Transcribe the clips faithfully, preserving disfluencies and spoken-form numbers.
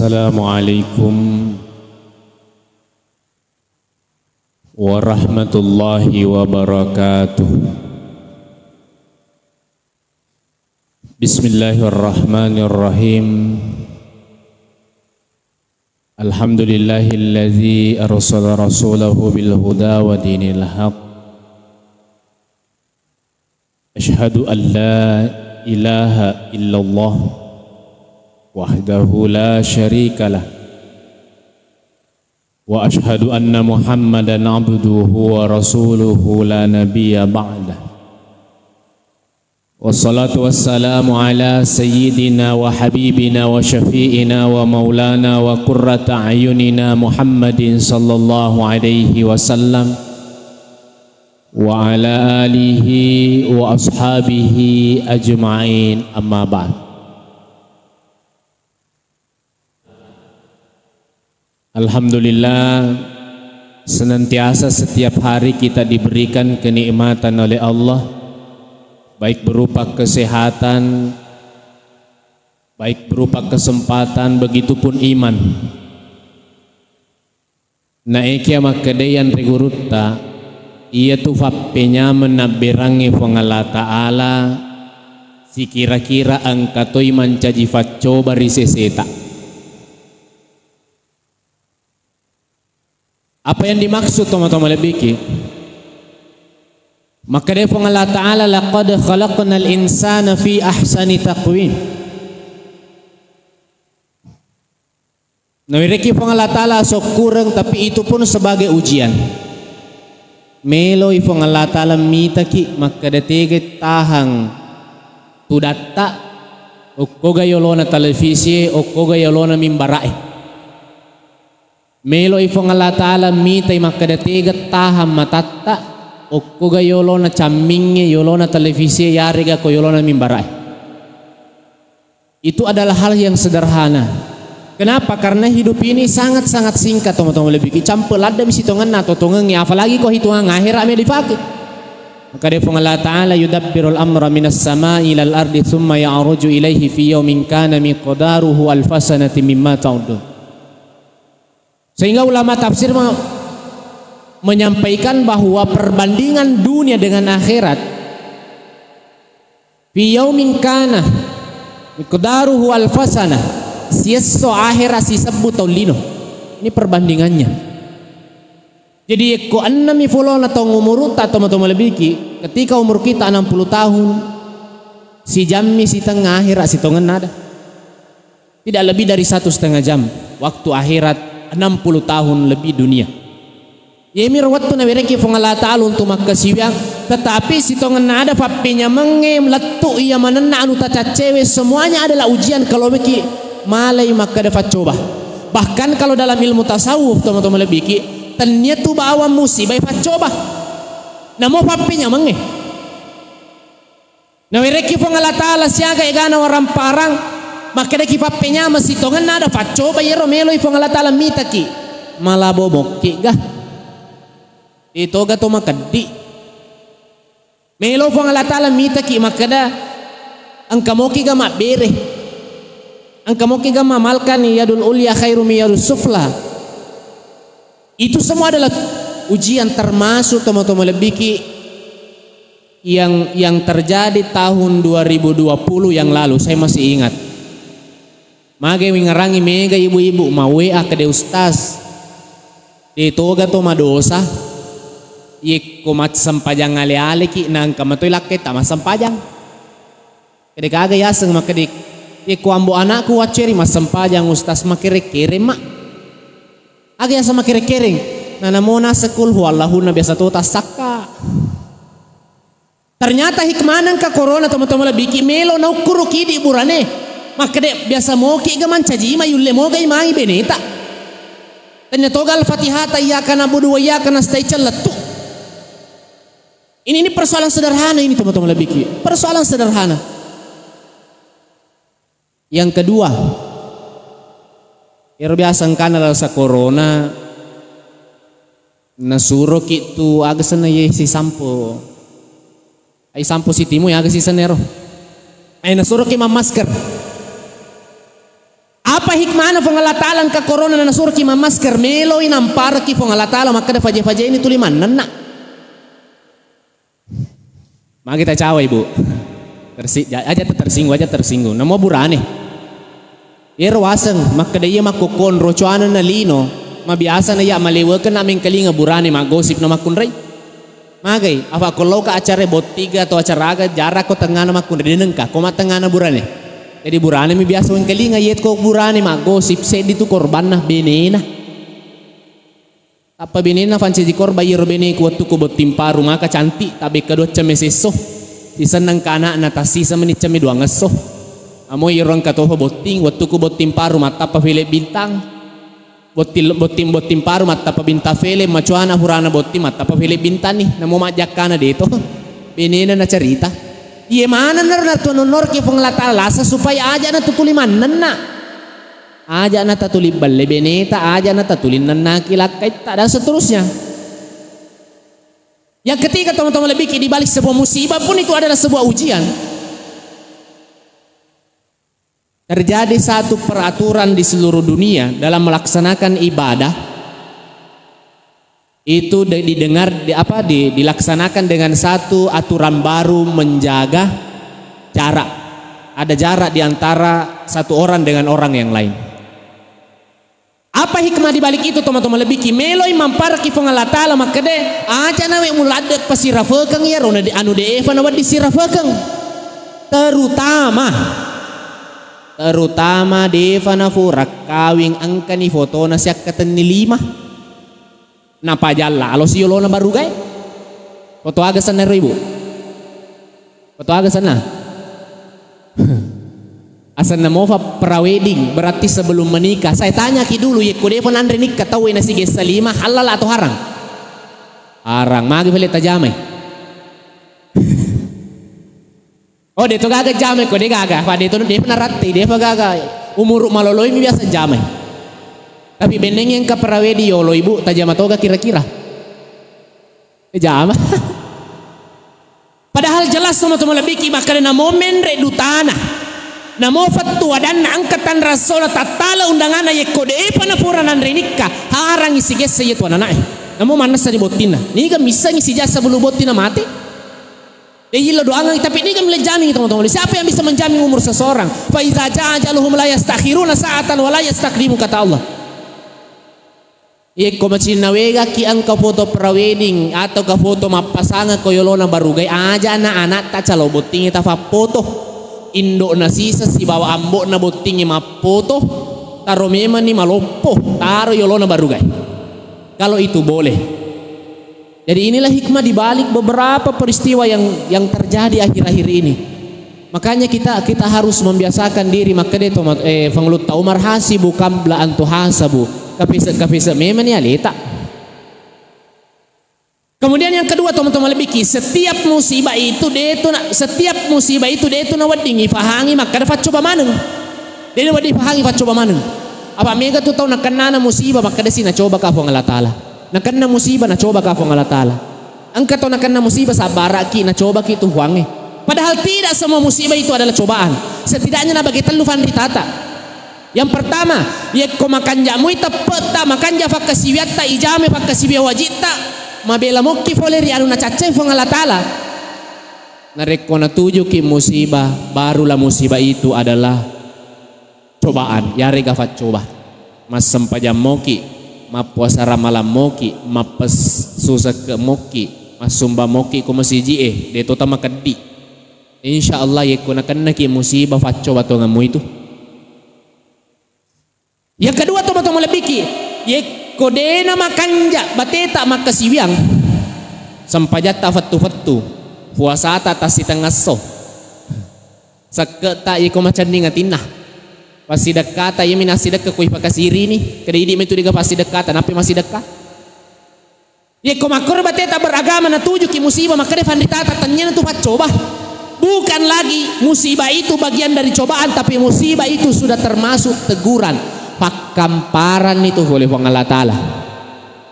Assalamualaikum warahmatullahi wabarakatuh. Bismillahirrahmanirrahim. Alhamdulillahilladzi arsala rasulahu bil huda wa dinil haq. Asyhadu an la ilaha illallah wahdahu la syarikalah. Wa asyhadu anna Muhammadan abduhu wa rasuluhu la nabiyya ba'dah. Wassalatu wassalamu ala sayyidina wa habibina wa syafi'ina wa maulana wa qurrata ayunina Muhammadin sallallahu alaihi wasallam wa ala alihi wa ashabihi ajma'in, amma ba'd. Alhamdulillah, senantiasa setiap hari kita diberikan kenikmatan oleh Allah, baik berupa kesehatan, baik berupa kesempatan, begitupun iman. Naekia makkedai anre gurutta, iyatu fappenyameng nabberangngi Puang Allah Ta'ala sikira-kira engka toi mancaji faccoba ri seseta. Apa yang dimaksud, tomatoa malebbiki? Makkedai Puang Allah Ta'ala, "Laqad khalaqnal insana fi ahsani taqwim." Nawerekki Puang Allah Ta'ala sokkureng, tapi itu pun sebagai ujian. Meloi Puang Allah Ta'ala mitaki makkeda tega tahang tudatta, okkoga yolona televisi e, okkoga yolona mimbara e. Meloi Puang Allah Ta'ala mitai makkeda tega tahang matatta, okkoga yolona cammingnge, yolona televisi e, yarega ko yolona mimbara e. Itu adalah hal yang sederhana. Kenapa? Karena hidup ini sangat-sangat singkat, tomatoa malebbiki. Campe ladde'mi sitongenna atau tongengnge, apalagi ko hitungan akhirat mi dipake. Makkedai Puang Allah Ta'ala, "Yudabbirul amra minas sama'i ilal ardi tsumma ya'ruju ilaihi fi yaumin kana miqdaruhu alfa sanatin mimma ta'uddun." Sehingga ulama tafsir me-, menyampaikan bahwa perbandingan dunia dengan akhirat, fi yaumin kana miqdaruhu alfa sanah, siesso akhirat sisebbu taung lino. Ini perbandingannya. Jadi, ekko ennemmi folona taung umurutta, tomatoa malebbiki, ketika umur kita enam puluh tahun, sijammi sitengnga akhirat sitongenna ada. Tidak lebih dari satu setengah jam. Waktu akhirat enam puluh tahun lebih dunia. Iyemiro wettu nawerekki Puang Allah Ta'ala untuk makkasiwiang, tetapi sitongenna ada fappenyamengnge lettu iya manenna anu tacaccewe, semuanya adalah ujian kalau meki malai makkeda faccoba. Bahkan kalau dalam ilmu tasawuf, tomatoa malebbiki, tennia tu bawang musibai faccoba. Namo fappenyamengnge. Nawerekki Puang Allah Ta'ala siaga egana waramparang, makkedaki fappenyameng sitongenna ada faccoba, iyaro meloi Puang Allah Ta'ala mitaki, malabo mokki'ga? Itoga to makeddi. Melo Puang Allah Ta'ala mitaki makkeda, engka moki'ga mabbere? Engka moki'ga mamalkan yadul ulya khairu min yadus sufla? Itu semua adalah ujian, termasuk tomatoa malebbiki yang, yang terjadi tahun dua ribu dua puluh yang lalu, saya masih ingat. Mage wingerangi mega ibu-ibu ma W A kede ustaz. De toga to madosa. Yekko massempajang ale-aleki, nangka matoi lakketta massempajang. Kede kaga yaseng makkede, yekko ambo anakku wacceri massempajang ustaz, makereng-kereng ma. Aga yaseng makereng-kereng? Nanamo naseng qul huwallahunna biasa to tassakka. Ternyata hikmah nengka corona, tomatoa malebbiki, melo naukkuru kidi burane. Makkede biasa moki ga mancaji ma, yulle moga imangi beneta. Tanya toga Al-Fatihata, iyyaka na'budu wa iyyaka nasta'in, cellettu. Ini, ini persoalan sederhana ini, tomatoa malebbiki. Persoalan sederhana. Yang kedua, ero biasa engkana lasa corona, nasuroki tu aga senna ye sisampo. Ai sampo sitimu ya aga sisenna ero. Ai nasuroki mammasker. Apa hikmahna Fuang Allah Ta'ala engka corona na nasuroki mammasker? Meloi namparaki Fuang Allah Ta'ala makkeda faje-fajeni tuli mannenna. Magi tacawa, Ibu? Tersi-, ja-, aja tersinggung, aja tersinggung. Namo burane. Ero waseng, makkeda iya makkokkonro, cuanana lino, mabiasana iya malewekenna mengkalinga burane maggosip na makkunrai. Magai, apa ko loka acara bottiga atau acara aga, jarakko tengngana makkunrai, denengka, ko mattengngana burane. Jadi burane mi biasa wengkalinga, yetko burane maggosip, seddi tu korbanna, benena. Tappa benena fancaji korban, iyaro beneku wettukku botting paru maka cantik, tabbekka dua cemme sesso. Sisenna engka anakna, tassisa meni cemme duangesso. Amo iyaro engka tofa botting, wettukku botting paru mattappa film bintang. Botting, botting, botting paru mattappa bintang film, macuana furana botting mattappa film bintang ni. Namo majjakkana deto. Benena nacarita. Iye maneng naro natu nonnorki Fuang Allah Ta'ala lasa supaya aja na tutuli mannenna. Aja na tatuli belle beneta, aja na tatuli nennaki lakkaitta, dan seterusnya. Yang ketiga, teman-teman, lebih di balik sebuah musibah pun itu adalah sebuah ujian. Terjadi satu peraturan di seluruh dunia dalam melaksanakan ibadah, itu de-, didengar, di, apa, di, dilaksanakan dengan satu aturan baru menjaga jarak. Ada jarak di antara satu orang dengan orang yang lain. Apa hikmah di balik itu, teman-teman? Lebih ki meloi mamparaki Fuang Allah Ta'ala makkede, aja nawe muladde pasirafekeng iyaro na de-, anu de'efa nawedding sirafekeng. Terutama, terutama defa nafura kawing, engkani fotona siakkatenni lima. Napajalla alo si yolona barugae. Foto aga senna ero, Ibu? Foto aga senna? Asenna mofa prawedding, berarti sebelum menikah. Saya tanya ki dulu, yekko defa nanre nikah tauwe nasigessa lima, halal atau haram? Haram. Magi fele tajamai? Oh, deto gaga jamai ko, de gaga. Apa deto, defa narattei, defa gaga. Umuru maloloi mi biasa jamai. Tapi benneng engka prawedding yolo, Ibu, tajama toga kira-kira? Eh, jama. Padahal jelas, teman-teman, lebih ki makkeda namo menre dutana. Namo fettu adanna, engka tanrassona, tattala undanganna, yekko depa napura nanre nikah, harangi sigessa yetu ananae. Namo mannessa di bottinna. Niga missengi sijak sebelum bottinna mate? Eh, ilo doangan, tapi niga mele jamin, teman-teman. Siapa yang bisa menjamin umur seseorang? Fa iza jaa ajaluhum la yastakhiruna sa'atan wa la yastaqdimu, kata Allah. Yekko macinna wegaki engka foto prawedding atau ka foto mappasangeng ko yolona barugae, aja na anatta calo bottingi tafappoto. Indokna sisa sibawa ambokna bottingi mappoto, taro memanni maloppo, taro yolona barugae. Kalau itu boleh. Jadi inilah hikmah di balik beberapa peristiwa yang, yang terjadi akhir-akhir ini. Makanya kita, kita harus membiasakan diri, makkeda to, eh, Fangluta Umar, "Hasibu qabla an tuhasabu." Kapise-, kapise memang ni aleta. Kemudian yang kedua, teman-teman lebih ki, setiap musibah itu detu na, setiap musibah itu detu na wedding ifahangi makkeda faccoba maneng. Detu wedding ifahangi faccoba maneng. Apa mega tu tau nakennana musibah makkeda si nacoba ka Fuang Allah Ta'ala. Nakenna musibah nacoba ka Fuang Allah Ta'ala. Engka to nakenna musibah, sabbaraki, nacobaki tu Fuangnge. Padahal tidak semua musibah itu adalah cobaan. Setidaknya nabage tellu fanritata. Yang pertama, yekko makanja mui teppe'ta, makanja fakkasiwiatta, ijame fakkasiwia wajitta, mabela mokki fole ri anu nacaccai Fuang Allah Ta'ala. Narekko natujuki musibah, barulah musibah itu adalah cobaan, yarega faccoba. Massempajang moki, mappuasa ramalang moki, mappes-, susekke moki, massumbang moki ko masiji e, de to tamakeddi. Insya Allah, yekko nakennaki musibah, faccoba tongemmu itu. Yang kedua, tomatoa malebbiki, yekko dena makanja bateta makkasiwiang, sempajatta fettu-fettu, puasata tassitengngesso. Sekke'ta iko macenning atinna. Passidekkata iyami nassidekka ko ipakasirini, keda idi metu dega passidekkata, nappi massidekka. Yekko makkoro bateta beragama natujuki musibah, makkeda fanritata, tenniana tu faccoba. Bukan lagi musibah itu bagian dari cobaan, tapi musibah itu sudah termasuk teguran. Pakkamparanni tu oleh Puang Allah Ta'ala.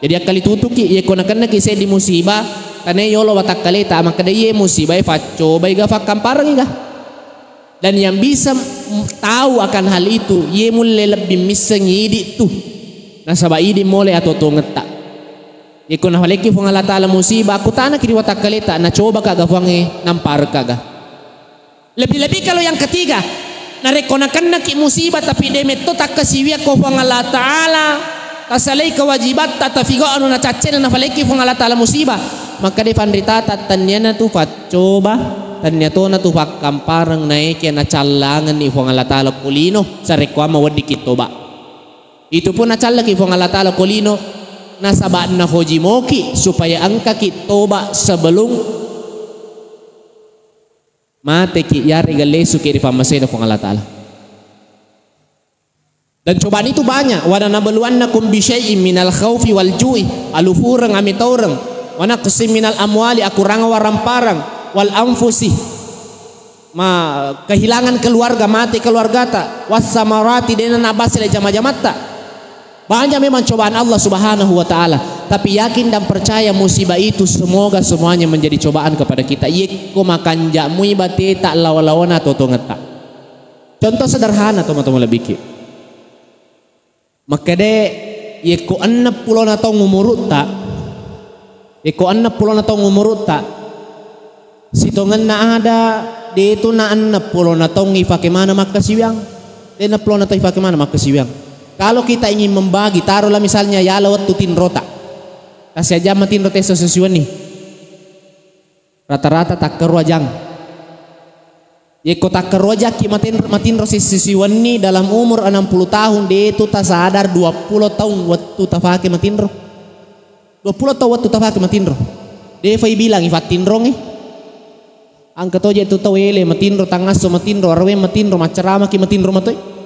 Jadi akkalitutuki, yekko nakennaki seddi musibah, tane yolo watakkaleta, makkeda iye musibah e faccobai ga, fakkamparangi ga. Dan yang bisa tahu akan hal itu, iye mulle lebbi missengngi idi tu. Nasaba idi mole atuo-tuongetta. Iko nafalekki Fuang Allah Ta'ala musibah, akkutanaki ri watakkaleta, nacobaka ga Fuangnge, namparekka ga. Lebih-lebih kalau yang ketiga, narekko nakennaki musibah tapi de metto takkasiwiang ko Fuang Allah Ta'ala, tasalai kewajibatta, tafigau anu nacaccena, nafalekki Fuang Allah Ta'ala musibah, maka de fanritata, tenniana tu faccoba, tennia tona tu fakkampareng, naeke nacallangenni Fuang Allah Ta'ala ko lino, sarekko amma weddikki toba. Itu pun nacallaki Fuang Allah Ta'ala ko lino, nasaba nafoji moki supaya engkaki toba sebelum mateki, yarega lesuki ri pammasena Fuang Allah Ta'ala. Dan cobaan itu banyak. Wa lanabluwannakum bisyai'in minal khaufi wal ju'i, alufureng, amitaureng, wa naqsim minal amwali, akurang waramparang, wal anfusi, ma kehilangan keluarga, mate keluargata, was samarati, dena nabasele jama-jamatta. Banyak memang cobaan Allah Subhanahu wa Ta'ala, tapi yakin dan percaya musibah itu semoga semuanya menjadi cobaan kepada kita. Yekko makanja mui bateta lawa-lawana totongetta. Contoh sederhana, tomatoa malebbiki. Makkede, yekko enneng pulona taung umurutta, yekko enneng pulona taung umurutta, sitongenna ada, detu na enneng pulona taung ifake maneng makkasiwiang. De enneng pulona taung ifake maneng makkasiwiang. Kalau kita ingin membagi, taruhlah misalnya yala wettu tinrota. Tasiajamma tinro tesso sisiwenni. Rata-rata takkarua jang. Yekko takkarua jakki matinro, matinro sissi siwenni dalam umur enam puluh tahun, detu tasadar dua puluh taung wettu tafake matinro. Dua puluh taung wettu tafake matinro. Defa ibilang ifattinrongi. Engka toje tu tau ele matinro, tangasso matinro, araweng matinro, maccaramaki matinro matoi.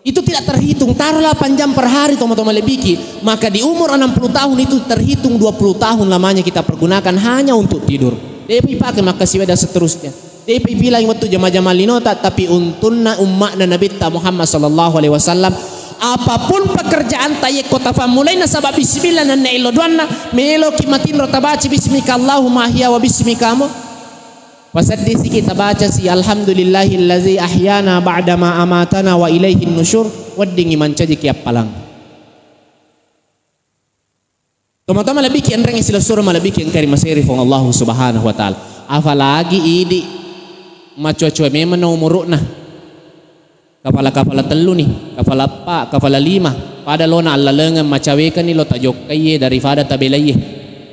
Itu tidak terhitung, taruhlah delapan jam per hari, tomatoa malebbiki. Maka di umur enam puluh tahun itu terhitung dua puluh tahun lamanya kita pergunakan hanya untuk tidur. Depa ipake makkasiwiang dan seterusnya. Depa ipilangi wettu jama-jama linota, tapi untunna umma'na Nabitta Muhammad sallallahu alaihi wasallam, apapun pekerjaanta, yekko tafammulai nasaba bismillah nennia illo doanna, meloki matinro tabaca bismika Allahumma ahya wa bismika amu. Paseddisiki tabacasi, "Alhamdulillahillazi ahyana ba'dama amatana wa ilaihin nusyur." Weddingngi mancajiki appalang. Tomatoa malebbiki enrengngi silessureng malebbiki engka ri maseri Fuang Allahu Subhanahu wa Ta'ala. Apalagi idi macoa-coa memeng na umuru'na. Kafala-kafala telluni, kafala eppa, kafala lima. Pada lona allalengeng macawekenni lo tajokkaie daripada tabelaie.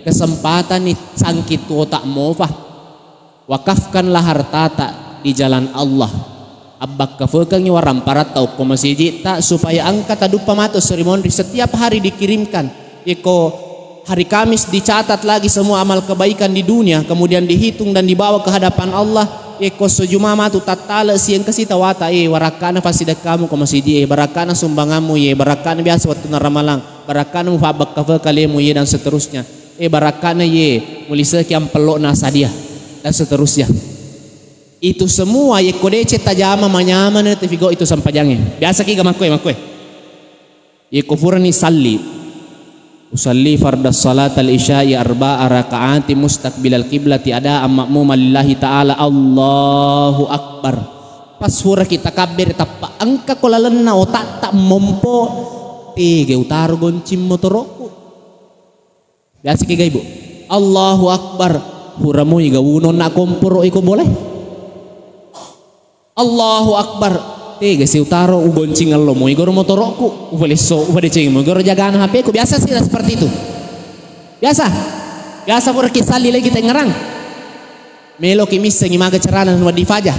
Kesempatanni sangki tuota mofa. Wakafkanlah hartata di jalan Allah. Abbakkafekengngi waramparatta okko masijitta supaya engka taduppa matu seri monri. Setiap hari dikirimkan. Yekko hari Kamis dicatat lagi semua amal kebaikan di dunia, kemudian dihitung dan dibawa ke hadapan Allah. Yekko esso Juma matu tattale siengkasi tawata, eh, barakkana fassidekkamu ko masiji, eh, barakkana sumbangammu, eh, barakkana biasa wettunna ramalang, barakkana mufabbakkafe kalemu, eh, dan seterusnya. Eh, barakkana, eh, muliseki ampello'na sadia, dan seterusnya. Itu semua yekko deceng tajama manyameng tafigau itu sempajangnge. Biasa kiga makkue, makkue. Yekko furani salli, "Usalli fardas salatal isya'i arba'a raka'ati mustaqbilal kiblati ada'an ma'muman lillahi ta'ala, Allahu Akbar." Pas furaki takabbere tappa engka ko lalenna otakta mompo, tega utaro goncing motorokku. Biasa kiga ibu, "Allahu Akbar." Hura moi ga unonna komporo iko boleh. "Allahu Akbar." Tega si utaro ugoncing allo moi goro motorokku. Upalesso, upadecengi moi goro jagana H P ku. Biasa sih seperti itu. Biasa. Biasa pura kisalli lagi tengerang. Meloki missengi maga carana nuaddi faja.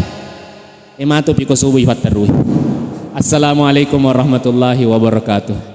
E matu piko subuh ifatterui. Assalamualaikum warahmatullahi wabarakatuh.